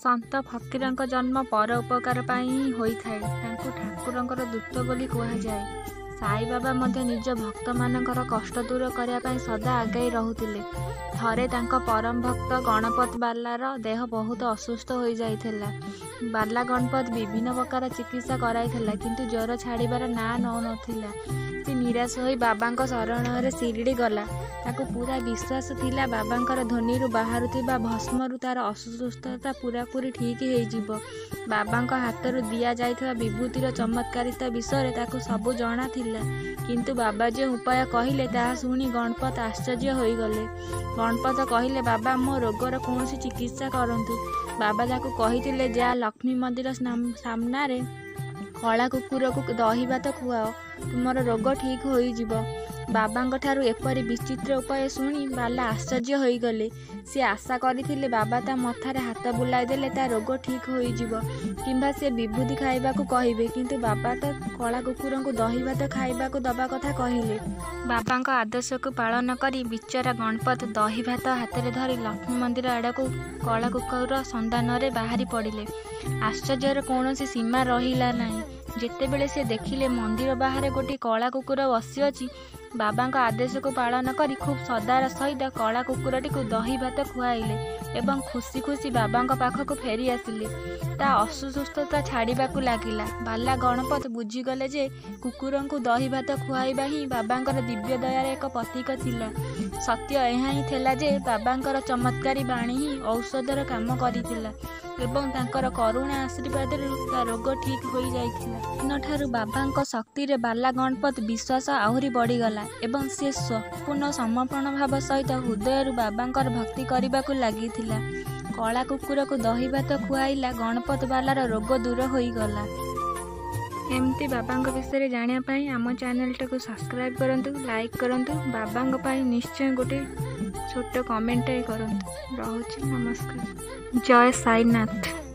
ସନ୍ଥ ଫକୀରଙ୍କ ଜନ୍ମ ପର ଉପକାର ପାଇଁ ହିଁ ହୋଇଥାଏ। ତାଙ୍କୁ ଠାକୁରଙ୍କର ଦୂତ ବୋଲି କୁହାଯାଏ। ସାଇବାବା ମଧ୍ୟ ନିଜ ଭକ୍ତମାନଙ୍କର କଷ୍ଟ ଦୂର କରିବା ପାଇଁ ସଦା ଆଗେଇ ରହୁଥିଲେ। ଥରେ ତାଙ୍କ ପରମ ଭକ୍ତ ଗଣପତ ବାଲାର ଦେହ ବହୁତ ଅସୁସ୍ଥ ହୋଇଯାଇଥିଲା। ବାଲା ଗଣପତ ବିଭିନ୍ନ ପ୍ରକାର ଚିକିତ୍ସା କରାଇଥିଲା, କିନ୍ତୁ ଜ୍ୱର ଛାଡ଼ିବାର ନାଁ ନେଉନଥିଲା। ସେ ନିରାଶ ହୋଇ ବାବାଙ୍କ ଶରଣରେ ଶିରିଡ଼ି ଗଲା। ତାକୁ ପୂରା ବିଶ୍ୱାସ ଥିଲା, ବାବାଙ୍କର ଧ୍ୱନିରୁ ବାହାରୁଥିବା ଭସ୍ମରୁ ତାର ଅସୁସ୍ଥତା ପୂରାପୂରି ଠିକ୍ ହେଇଯିବ। ବାବାଙ୍କ ହାତରୁ ଦିଆଯାଇଥିବା ବିଭୂତିର ଚମତ୍କାରିତା ବିଷୟରେ ତାକୁ ସବୁ ଜଣା ଥିଲା। କିନ୍ତୁ ବାବା ଯେଉଁ ଉପାୟ କହିଲେ, ତାହା ଶୁଣି ଗଣପତ ଆଶ୍ଚର୍ଯ୍ୟ ହୋଇଗଲେ। ଗଣପତ କହିଲେ, "ବାବା, ମୋ ରୋଗର କୌଣସି ଚିକିତ୍ସା କରନ୍ତୁ।" ବାବା ତାକୁ କହିଥିଲେ, "ଯା, ଲକ୍ଷ୍ମୀ ମନ୍ଦିର ସାମ୍ନାରେ କଳା କୁକୁରକୁ ଦହି ଭାତ ଖୁଆଅ, ତୁମର ରୋଗ ଠିକ୍ ହୋଇଯିବ।" ବାବାଙ୍କଠାରୁ ଏପରି ବିଚିତ୍ର ଉପାୟ ଶୁଣି ବାଲା ଆଶ୍ଚର୍ଯ୍ୟ ହୋଇଗଲେ। ସେ ଆଶା କରିଥିଲେ, ବାବା ତା ମଥାରେ ହାତ ବୁଲାଇଦେଲେ ତା ରୋଗ ଠିକ୍ ହୋଇଯିବ କିମ୍ବା ସେ ବିଭୂତି ଖାଇବାକୁ କହିବେ। କିନ୍ତୁ ବାବା ତ କଳା କୁକୁରଙ୍କୁ ଦହି ଭାତ ଖାଇବାକୁ ଦବା କଥା କହିଲେ। ବାବାଙ୍କ ଆଦେଶକୁ ପାଳନ କରି ବିଚରା ଗଣପତ ଦହି ଭାତ ହାତରେ ଧରି ଲକ୍ଷ୍ମୀ ମନ୍ଦିର ଆଡ଼କୁ କଳା କୁକୁର ସନ୍ଧାନରେ ବାହାରି ପଡ଼ିଲେ। ଆଶ୍ଚର୍ଯ୍ୟର କୌଣସି ସୀମା ରହିଲା ନାହିଁ, ଯେତେବେଳେ ସେ ଦେଖିଲେ ମନ୍ଦିର ବାହାରେ ଗୋଟିଏ କଳା କୁକୁର ବସିଅଛି। ବାବାଙ୍କ ଆଦେଶକୁ ପାଳନ କରି ଖୁବ୍ ଶ୍ରଦ୍ଧାର ସହିତ କଳା କୁକୁରଟିକୁ ଦହି ଭାତ ଖୁଆଇଲେ ଏବଂ ଖୁସି ଖୁସି ବାବାଙ୍କ ପାଖକୁ ଫେରିଆସିଲେ। ତା ଅସୁସ୍ଥତା ଛାଡ଼ିବାକୁ ଲାଗିଲା। ବାଲା ଗଣପତ ବୁଝିଗଲେ ଯେ କୁକୁରଙ୍କୁ ଦହି ଭାତ ଖୁଆଇବା ହିଁ ବାବାଙ୍କର ଦିବ୍ୟ ଦୟାର ଏକ ପ୍ରତୀକ ଥିଲା। ସତ୍ୟ ଏହା ହିଁ ଥିଲା ଯେ ବାବାଙ୍କର ଚମତ୍କାରୀ ବାଣୀ ହିଁ ଔଷଧର କାମ କରିଥିଲା ଏବଂ ତାଙ୍କର କରୁଣା ଆଶୀର୍ବାଦରୁ ତା ରୋଗ ଠିକ୍ ହୋଇଯାଇଥିଲା। ସେଦିନଠାରୁ ବାବାଙ୍କ ଶକ୍ତିରେ ବାଲା ଗଣପତ ବିଶ୍ୱାସ ଆହୁରି ବଢ଼ିଗଲା ଏବଂ ସେ ସମ୍ପୂର୍ଣ୍ଣ ସମର୍ପଣ ଭାବ ସହିତ ହୃଦୟରୁ ବାବାଙ୍କର ଭକ୍ତି କରିବାକୁ ଲାଗିଥିଲା। କଳା କୁକୁରକୁ ଦହି ଭାତ ଖୁଆଇଲା ଗଣପତ ବାଲାର ରୋଗ ଦୂର ହୋଇଗଲା। ଏମିତି ବାବାଙ୍କ ବିଷୟରେ ଜାଣିବା ପାଇଁ ଆମ ଚ୍ୟାନେଲଟାକୁ ସବସ୍କ୍ରାଇବ୍ କରନ୍ତୁ, ଲାଇକ୍ କରନ୍ତୁ, ବାବାଙ୍କ ପାଇଁ ନିଶ୍ଚୟ ଗୋଟେ ଛୋଟ କମେଣ୍ଟଟାଏ କରନ୍ତୁ। ରହୁଛି, ନମସ୍କାର। ଜୟ ସାଇନାଥ।